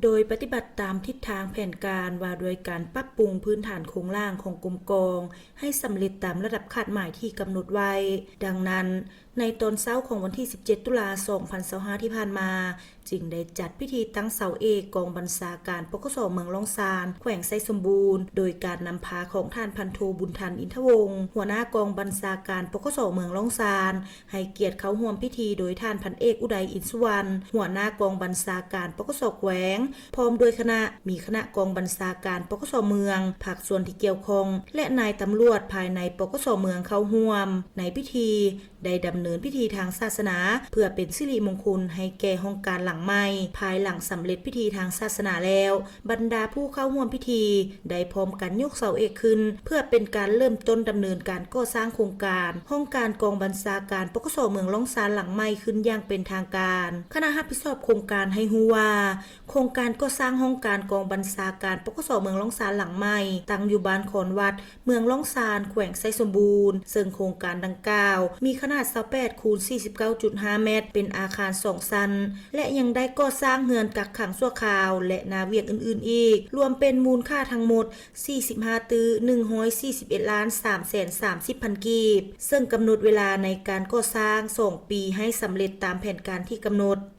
ໂດຍປະຕິບັດຕາມທິດທາງແຜນການວ່າດ້ວຍການປັບປຸງພື້ນຖານໂຄງລ່າງຂອງກົມກອງ ໃຫ້ສຳເລັດຕາມລະດັບຄາດໝາຍທີ່ກຳນົດໄວ້. ດັ່ງນັ້ນ, ໃນຕອນເຊົ້າຂອງວັນທີສິບເຈັດ ຕຸລາ ສອງພັນຊາວຫ້າ ທີ່ຜ່ານມາ, ຈຶ່ງໄດ້ຈັດພິທີຕັ້ງເສົາເອກກອງບັນຊາການ ປກສ ເມືອງລ້ອງຊານ ແຂວງໄຊສົມບູນ ໂດຍການນຳພາຂອງທ່ານພັນໂທ ບຸນທັນ ອິນທະວົງ ຫົວໜ້າກອງບັນຊາການ ປກສ ເມືອງລ້ອງຊານ, ໃຫ້ກຽດເຂົ້າຮ່ວມພິທີໂດຍທ່ານພັນເອກ ອຸໄດ ອິນສຸວັນ ຫົວໜ້າກອງບັນຊາການ ປກສ ແຂວງ ພ້ອມດ້ວຍຄະນະ, ມີຄະນະກອງບັນຊາການ ປກສ ເມືອງ, ພາກສ່ວນທີ່ກ່ຽວຂ້ອງ ແລະ ນາຍຕຳຫຼວດພາຍໃນ ປກສ ເມືອງ ເຂົ້າຮ່ວມ. ໃນພິທີ ໄດ້ດຳເນີນພິທີທາງສາສະໜາ ເພື່ອເປັນສິລິມົງຄຸນໃຫ້ແກ່ຫ້ອງການຫຼັງໃໝ່. ພາຍຫຼັງສຳເລັດພິທີທາງສາສະໜາແລ້ວ, ບັນດາຜູ້ເຂົ້າຮ່ວມພິທີໄດ້ພ້ອມກັນຍົກເສົາເອກຂຶ້ນ ເພື່ອເປັນການເລີ່ມຕົ້ນດຳເນີນການກໍ່ສ້າງໂຄງການຫ້ອງການກອງບັນຊາການ ປກສ ເມືອງລ້ອງຊານ ຫຼັງໃໝ່ຂຶ້ນຢ່າງເປັນທາງການ. ຄະນະຮັບຜິດຊອບໂຄງການໃຫ້ຮູ້ວ່າ, ໂຄງການກໍ່ສ້າງຫ້ອງການກອງບັນຊາການ ປກສ ເມືອງລ້ອງຊານ ຫຼັງໃໝ່ ຕັ້ງຢູ່ບ້ານຄອນວັດ ເມືອງລ້ອງຊານ ແຂວງໄຊສົມບູນ, ເຊິ່ງໂຄງການດັ່ງກ່າວມີຂະໜາດຊາວແປດຄູນສີ່ສິບເກົ້າຈຸດຫ້າແມັດ, ເປັນອາຄານສອງຊັ້ນ ແລະ ຍັງໄດ້ກໍ່ສ້າງເຮືອນກັກຂັງຊົ່ວຄາວ ແລະ ໜ້າວຽກອື່ນໆອີກ, ລວມເປັນມູນຄ່າທັງໝົດສີ່ສິບຫ້າຕື້ໜຶ່ງຮ້ອຍສີ່ສິບເອັດລ້ານສາມແສນສາມສິບພັນກີບ, ເຊິ່ງກຳນົດເວລາໃນການກໍ່ສ້າງສອງປີ ໃຫ້ສຳເລັດຕາມແຜນການທີ່ກຳນົດ.